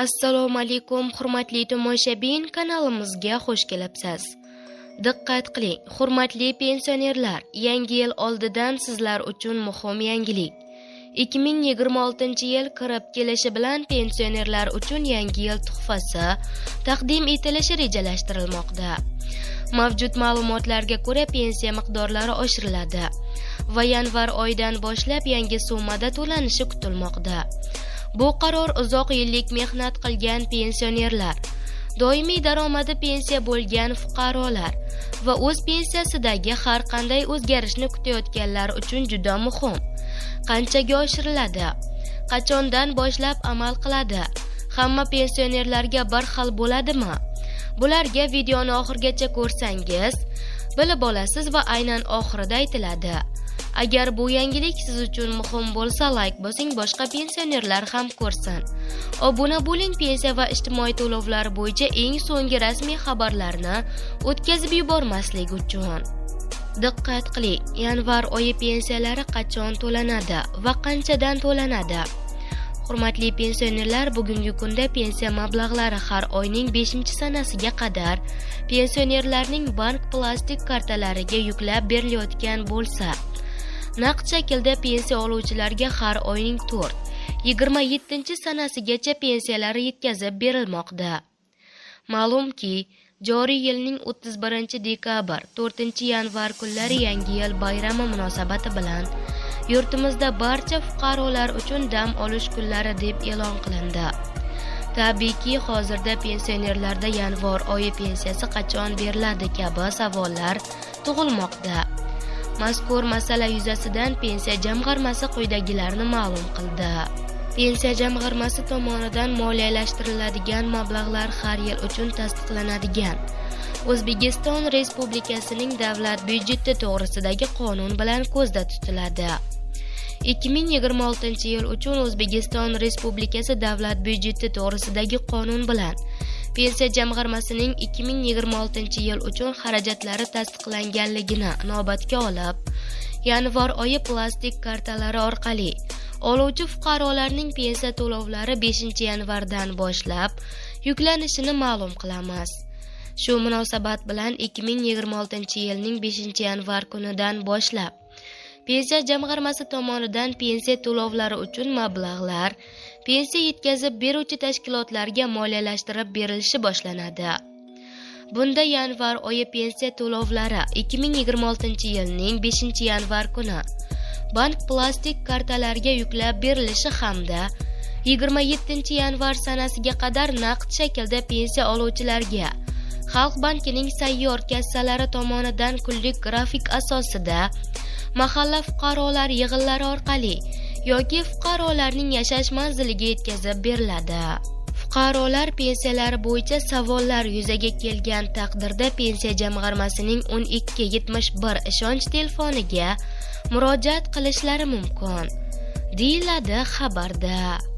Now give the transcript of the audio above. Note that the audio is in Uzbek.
Assalomu alaykum, hurmatli tomoshabin, kanalimizga xush kelibsiz. Diqqat qiling, hurmatli pensionerlar, yangi yil oldidan sizlar uchun muhim yangilik. 2026-yil kirib kelishi bilan pensionerlar uchun yangi yil tuhfasi taqdim etilishi rejalashtirilmoqda. Mavjud ma'lumotlarga ko'ra, pensiya miqdorlari oshiriladi va yanvar oyidan boshlab yangi summada to'lanishi kutilmoqda. Bu qaror uzoq yillik mehnat qilgan pensionerlar, doimiy daromadi pensiya bo'lgan fuqarolar va o'z pensiyasidagi har qanday o'zgarishni kutayotganlar uchun juda muhim. Qanchaga oshiriladi? Qachondan boshlab amal qiladi? Hamma pensionerlarga bir xil bo'ladimi? Bularga videoni oxirigacha ko'rsangiz, bilib olasiz va aynan oxirida aytiladi. Agar bu yangilik siz uchun muhim bo'lsa, like bosing, boshqa pensionerlar ham ko'rsin. Obuna bo'ling, pensiya va ijtimoiy to'lovlar bo'yicha eng so'nggi rasmiy xabarlarni o'tkazib yubormaslik uchun. Diqqat qiling, yanvar oyi pensiyalari qachon to'lanadi va qanchadan to'lanadi? Hurmatli pensionerlar, bugungi kunda pensiya mablag'lari har oyning 5-sanasiga qadar pensionerlarning bank plastik kartalariga yuklab berilayotgan bo'lsa, naqd shaklda pensiya oluvchilarga har oyning 4, 27-sanasigacha pensiyalari yetkazib berilmoqda. Ma'lumki, joriy yilning 31 dekabr, 4-yanvar kunlari Yangi yil bayrami munosabati bilan yurtimizda barcha fuqarolar uchun dam olish kunlari deb e'lon qilindi. Tabiiyki, hozirda pensionerlarda yanvar oyi pensiyasi qachon beriladi kabi savollar tug'ilmoqda. Mazkur masala yuzasidan Pensiya jamg'armasi quyidagilarni ma'lum qildi. Pensiya jamg'armasi tomonidan moliyalashtiriladigan mablag'lar har yil uchun tasdiqlanadigan O'zbekiston Respublikasining davlat byudjeti to'g'risidagi qonun bilan ko'zda tutiladi. 2026 yil uchun O'zbekiston Respublikasi davlat byudjeti to'g'risidagi qonun bilan Pensiya jamg'armasining 2026 yil uchun xarajatlari tasdiqlanganligini inobatga olib, yanvar oyi plastik kartalari orqali oluvchi fuqarolarning pensiya to'lovlari 5 yanvardan boshlab yuklanishini ma'lum qilamiz. Shu munosabat bilan 2026 yilning 5 yanvar kunidan boshlab Pensiya jamg'armasi tomonidan pensiya to'lovlari uchun mablag'lar pensiya yetkazib beruvchi tashkilotlarga moliyalashtirib berilishi boshlanadi. Bunda yanvar oyi pensiya to'lovlari 2026 yilning 5 yanvar kuni bank plastik kartalariga yuklab berilishi hamda 27 yanvar sanasiga qadar naqd shaklda pensiya oluvchilarga Xalq bankining sayyor kassalari tomonidan kunlik grafik asosida mahalla fuqarolar yig'inlari orqali yoki fuqarolarning yashash manziliga yetkazib beriladi. Fuqarolar pensiyalari bo'yicha savollar yuzaga kelgan taqdirda Pensiya jamg'armasining 12 71 ishonch telefoniga murojaat qilishlari mumkin, deyiladi xabarda.